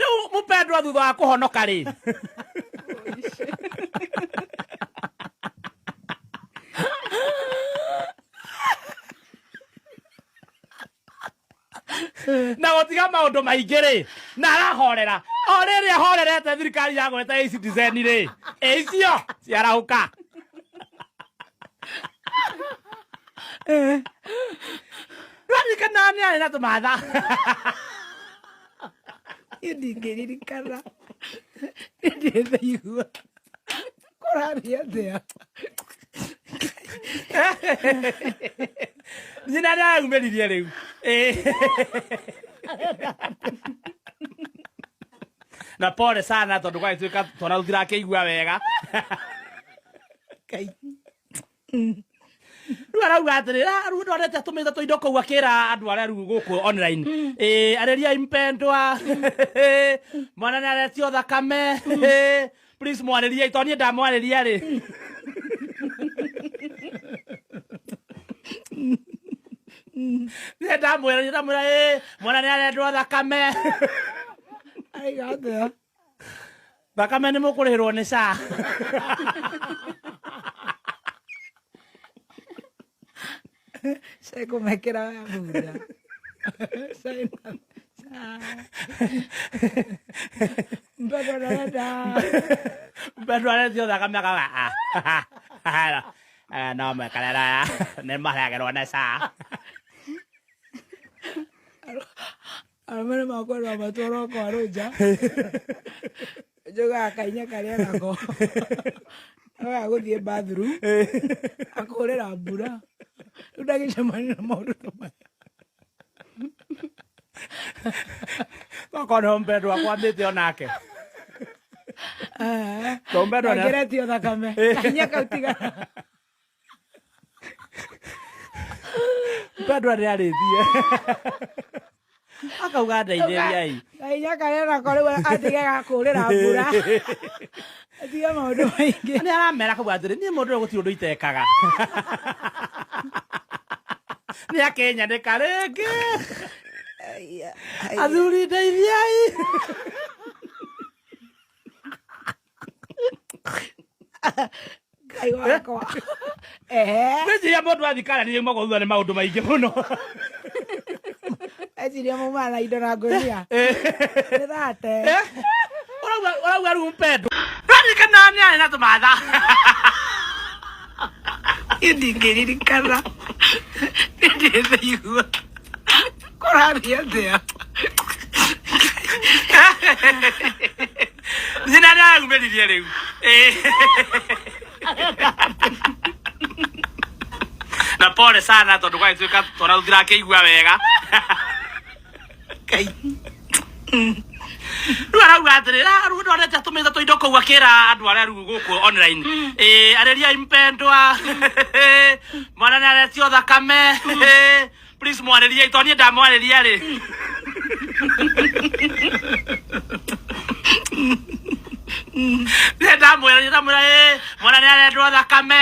Rĩu mũpendwa thutha wa kũhonoka rĩ, na gũtiga maũndũ maingĩ rĩ, na arahorera o rĩrĩ ahorerete thirikari yagweta e-Citizen rĩ, ĩ icio ciarahũka. Ndwaririkana nĩ arĩ na tũmatha? Niĩ ndingĩririkana, niĩ ndĩthaigua kũrathiĩ atĩa. Nyina nĩ araumĩririe rĩu. Na pole sana tondũ gwagĩtuĩka twana tũtirakĩigua wega. Ngai. Rĩu arauga atĩrĩ, "Ah, rĩu ndonete atũmĩte tũindo kũu akĩra andũ arĩa rĩu gũkũ online, ĩ arĩriai mpendwa, mwana nĩ aretio thakame, please mwarĩriei, tondũ niĩ ndamwarĩria rĩ." Niĩ ndamwĩra, niĩ ndamwĩra, ĩ mwana nĩ arendwo thakame. Aiga atĩa? Thakame nĩ mũkũrĩhĩrwo nĩ SHA. Cekũmekĩra bunda. Mpendwa ndarenda. Mpendwa aretio thakame akauga, "Ah, ah, no mekarera nĩ marehagĩrwo nĩ SHA." Arũme nĩ makwendwo matwarwo kwa rũnja. Njugaga kainya karĩa nako. Noga gũthiĩ bathroom. Akũrĩra mbura. Rĩu ndagĩcemania na maũndũ ta maya. Tokorwo nĩho mpendwa akwamĩte onake. To mpendwa nĩ- Ngeretio thakame. Kainya kau tigana. Mpendwa nĩ arĩtie akauga ndeithĩriai. Kainya karĩa nako rĩu atige gakũrĩra mbura. Atige maũndũ maingĩ. Nĩ aramera akauga atĩrĩ, niĩ mũndũ ũyũ gũtirĩ ũndũ itekaga, nĩ akĩnyanĩka rĩngĩ. Athuri, ndeithiai. Ngai wakwa. Ehe. Ngwĩciria mũndũ athikara nĩ aumagwo thutha nĩ maũndũ maingĩ mũno. Eciria maumana na indo na ngũnia. Nĩ thate. Ũrauga rĩu mpendwa ndwaririkana nĩ arĩ na tũmatha? Niĩ ndingĩririkana, niĩ ndĩthaigua kũrathiĩ atĩa. Nyina nĩ araumĩririe rĩu. Na pole sana tondũ gwagĩtuĩka twana tũtirakĩigua wega. Ngai. Rĩu arauga atĩrĩ, "Ah, rĩu ndonete atũmĩte tũindo kũu akĩra andũ arĩa rĩu gũkũ online, ĩ arĩriai mpendwa, mwana nĩ aretio thakame, please mwarĩriei, tondũ niĩ ndamwarĩria rĩ." Niĩ ndamwĩra, niĩ ndamwĩra, ĩ mwana nĩ arendwo thakame.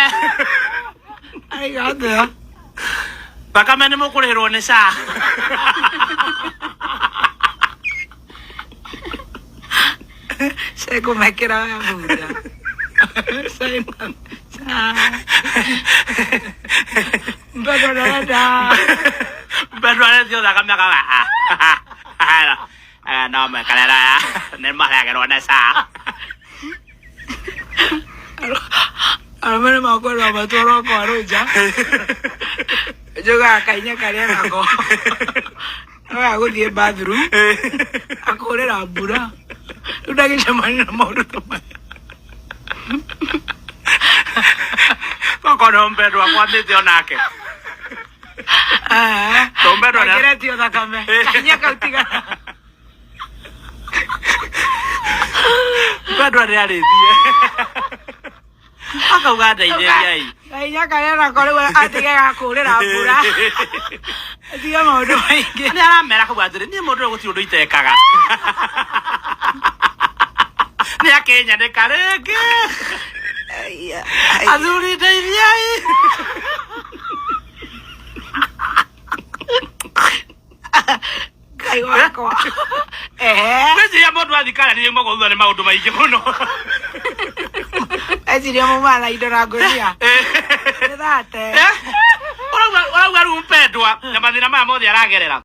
Aiga atĩa? Thakame nĩ mũkũrĩhĩrwo nĩ SHA. Cekũmekĩra bunda. Mpendwa ndarenda. Mpendwa aretio thakame akauga, "Ah, ah, no mekarera nĩ marehagĩrwo nĩ SHA." Arũme nĩ makwendwo matwarwo kwa rũnja. Njugaga kainya karĩa nako. Noga gũthiĩ bathroom. Akũrĩra mbura. Rĩu ndagĩcemania na maũndũ ta maya. Tokorwo nĩho mpendwa akwamĩte onake. To mpendwa nĩ- Ngeretio thakame. Kainya kau tigana. Mpendwa nĩ arĩtie akauga ndeithĩriai. Kainya karĩa nako rĩu atige gakũrĩra mbura. Atige maũndũ maingĩ. Nĩ aramera akauga atĩrĩ, niĩ mũndũ ũyũ gũtirĩ ũndũ itekaga, nĩ akĩnyanĩka rĩngĩ. Athuri, ndeithiai. Ngai wakwa. Ehe. Ngwĩciria mũndũ athikara nĩ aumagwo thutha nĩ maũndũ maingĩ mũno. Eciria mauma na indo na ngũnia. Nĩ thate. Ũrauga rĩu mpendwa na mathĩna maya mothe aragerera.